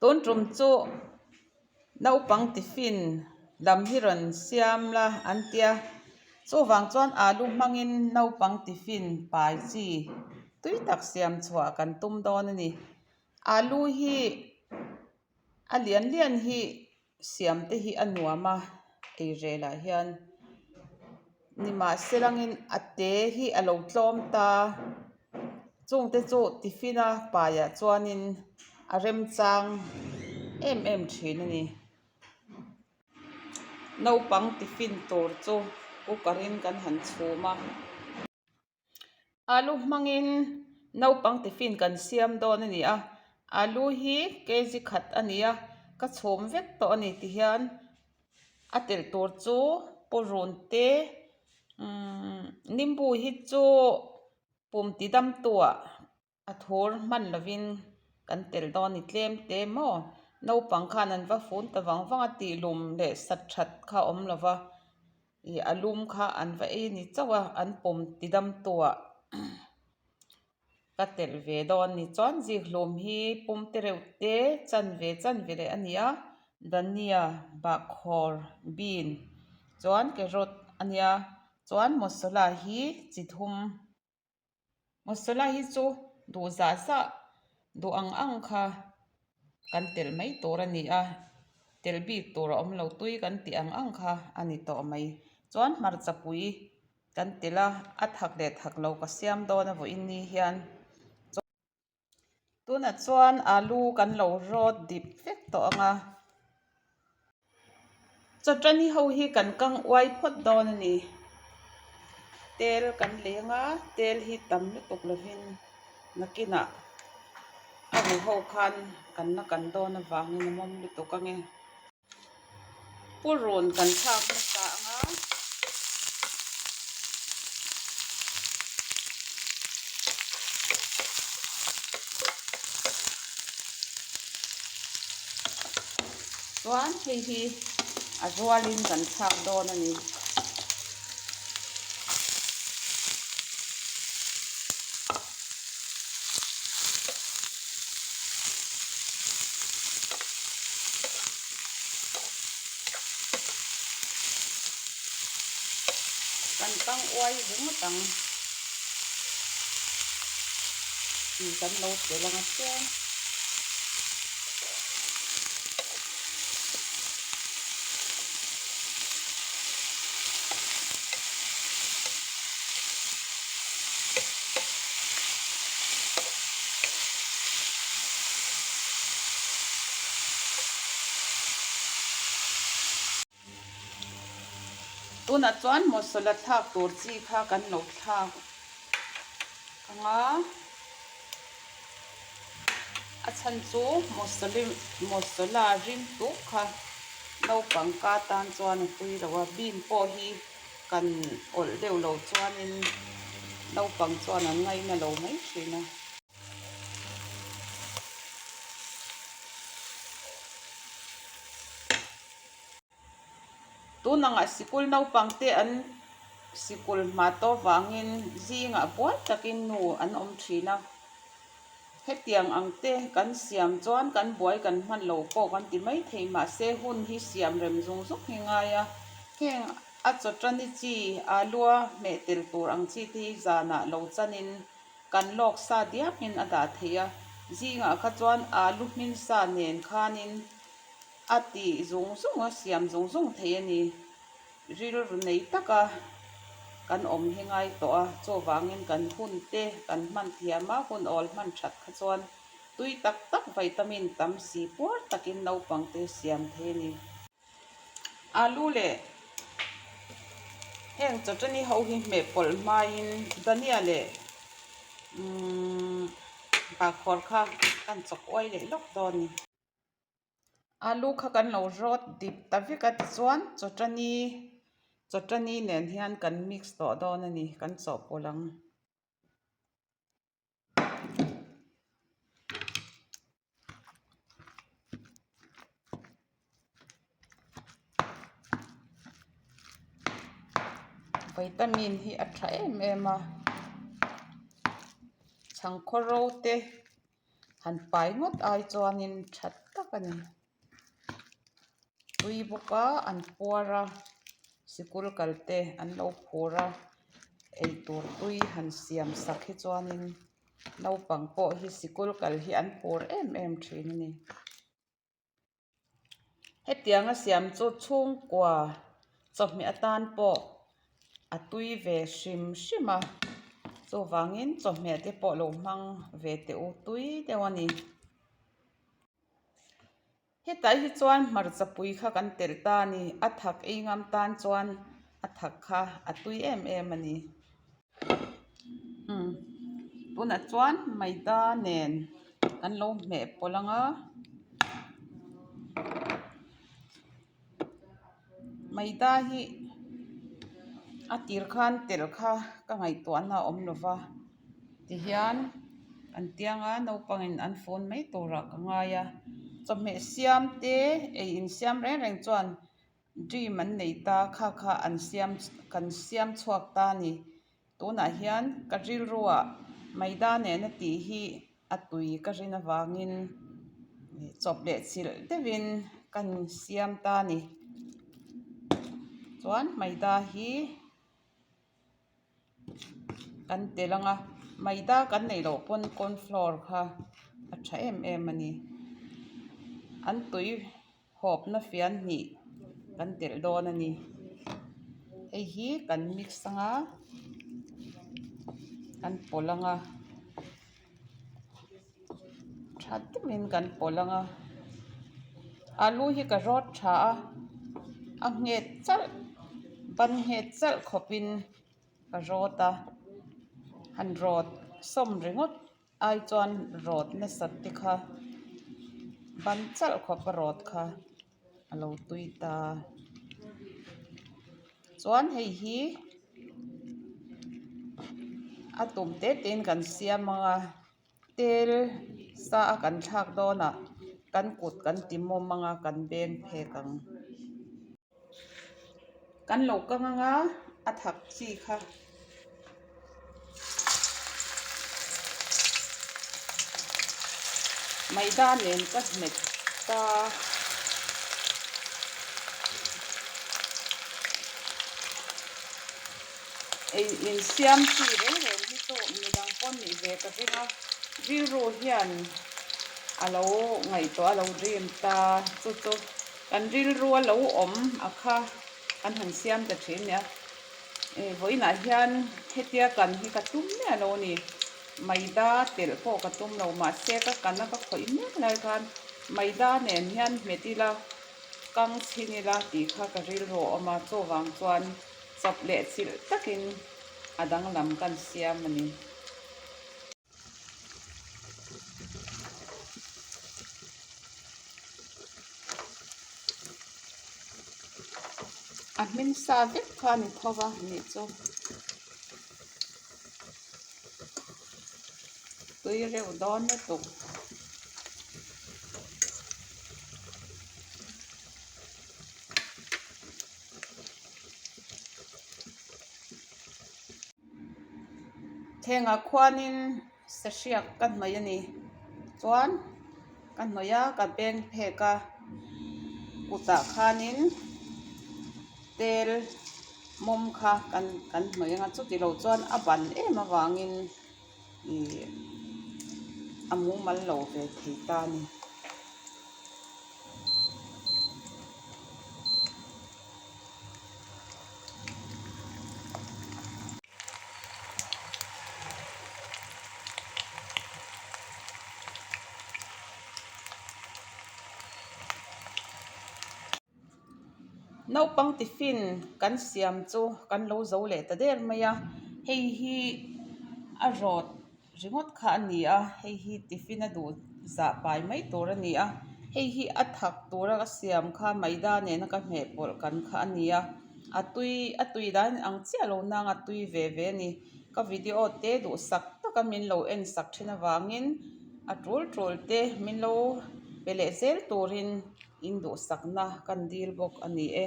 Tun tum chu naupang tiffin lam hi rawn siam la an tia chuvang chuan alu hmangin naupang tiffin pai chi tui tak siam chhuah kan tum dawn a ni alu hi a lian lian hi siam te hi a nuam a eirel ah hian nimahse langin a te hi a lo tlawm ta chung te chu tiffin a paiah chuanin a remchang em em thin a ni naupang tiffin tur chu cooker in kan han chhum a. Alu hmangin naupang tiffin kan siam dawn a ni a alu hi kg khat a ni a ka chhum vek tawh a ni tihian a telh tur chu purun te umm nimbu hi chu pum ti dam tu ah. A thur hman lovin kan tel dawn ni tlem te maw? Naupang khan an va fun ta vang vang a tih lum leh sat that kha a awm lo va, ih a lum kha an va ei ni chauh a, an pawm ti dam tu ah ka telh ve dawn ni. Chuan zikhlum hi pum te reuh te chan ve chan ve leh a ni a, dhania, bahkhawr, bean chuan carrot a nia, chuan masala hi chi thum. Masala hi chu duh zah zah duh ang ang kha kan telh mai tur a ni a telh bik tur a awm lo tui kan tih ang ang kha a ni tawh mai chuan hmarcha pui kan telh a a thak leh thak lo ka siam dawn a vawiin ni hian. Tunah chuan alu kan lo rawt dip vek tawh ang a, chawṭani ho hi kan kang uai phawt dawn a ni. Tel kan lei ang a, tel hi tam lutuk lovin nakinah a ru ho khan kan la kan dawn avangin a mawm lutuk ang e. Purun kan thlak hmasa ang a. Chuan hei hi a rualin kan thlak dawn a ni. Kan tang uai ringawt ang tih kan lo tel ang a tlem. Tunah chuan masala thlak tur chi kha kan lo thlak ang a, a chhan chu masala rim tuk kha naupang ka tan chuan a tui lo a, bean pawh hi kan awlh deuh lo chuanin naupang chuan an ngaina lo mai thin a. Tunangah sikul naupang te an sikul hma tawh vangin zingah buai takin nu an awm thin a. Hetiang ang te kan siam chuan kan buai kan hman lo pawh kan ti mai thei mahse hun hi siam rem zung zung hi ngai a. Heng a chawṭani chi alua hmeh tel tur ang chi te hi zanah lo chanin kan lawk sa diamin a dah thei a. Zingah kha chuan alu hmin sa nen khanin a tih zung zung a siam zung zung thei a ni. Rilru nei taka kan awm hi ngai tawh a, chuvangin kan hun te kan hman thiam a, hun awl hman that kha chuan tui tak tak vitamin tam si puar takin naupang te siam thei a ni. Alu leh heng chawṭani ho hi hmeh pawlh hmain dhania leh umm bahkhawr kha kan chawk uai leh lawk dawn a ni. Alu kha kan lo rawt dip ta vek a tichuan chawṭani chawṭani nen hian kan mix tawh dawn a ni kan chawhpawlh ang. Vitamin hi a tha em em a chhangkhaw ro te. Han pai ngawt ai chuanin tha tak a ni. Tui bawka an puar a, sikul kal te an lo phur a, eitur tui han siam sak hi chuanin naupang pawh hi sikul kal hi an phur em em thin a ni. Hetianga siam chu chhungkua chawhmeh atan pawh a tui ve hrim hrim a, chuvangin chawhmeh te pawh lo hmang ve teh u tui deuh a ni. Hetah hi chuan hmarcha pui kha kan telh ta a ni, a thak ei ngam tan chuan a thak kha a tui em em a ni. Umm tunah chuan maida nen kan lo hmeh pawlh ang a, maida hi a tir khan telh kha ka ngaihtuahna a awm lo va tihian an tianga naupangin an phone mai turah ka ngai a, chawhmeh siam te ei insiam reng reng chuan. Dream an nei ta kha kha an siam kan siam chhuak ta a ni. Tunah hian ka rilruah Maida nena tih hi a tui ka rin avangin chawp leh chilh deuhin kan siam ta a ni. Chuan Maida hi. Kan tel ang a maida kan neih loh pawn corn flour kha a tha em em a ni an tui hawpna fian hnih kan telh dawn a ni hei hi kan mix ang a kan pawlh ang a tha deuhin kan pawlh ang a alu hi ka rawt tha a a nghet chalh ban nghet chalh khawpin ka rawt a han rawt sawm ringawt ai chuan rawt nasat te kha ban chalh khawp a rawt kha a lo tui ta chuan hei hi a tum te te in kan siam ang a tel sa a kan thlak dawnah kan kut kan ti mawm ang a kan beng phek ang. Kan lo kang ang a a thak chi kha. Maida nen ka hmet ta. Ei insiam chi reng reng hi chu midang pawh nih ve ka ring a, rilru hian a lo ngaihtuah a lo dream ta chu chu kan rilru a lo awm a kha kan han siam ta thin nia. Vawiinah hian hetia kan hi ka tum miah lo a ni. Maida telh pawh ka tum lo mahse ka kan a ka khawih mek lai khan maida nen hian hmet ila kang chhin ila tih kha ka rilru a awm a chuvang chuan chawp leh chilh takin a danglam kan siam a ni. A hmin sa vek kha a ni tho va nih chu. Tui reuh dawn lutuk. Thlengah khuanin sahriak ka hnawih a ni. Chuan ka hnawih a ka beng phek a kutah khanin tel mawm kha kan kan hnawih ang a chuti lo chuan a ban em avangin ih a mumal lo ve thei ta a ni. Naupang tiffin kan siam chu kan lo zo leh ta der mai a hei hi a rawt ringawt kha a ni a hei hi tiffin a duh zah pai mai tur a ni a hei hi a thak tura ka siam kha maida nena ka hmeh pawlh kan kha a ni a a tui a tui dan ang chiah lo nang a tui ve ve a ni ka video te duhsak taka min lo en sak thin avangin a tul tul te min lo pe leh zel turin in duhsakna kan dil bawk a ni e.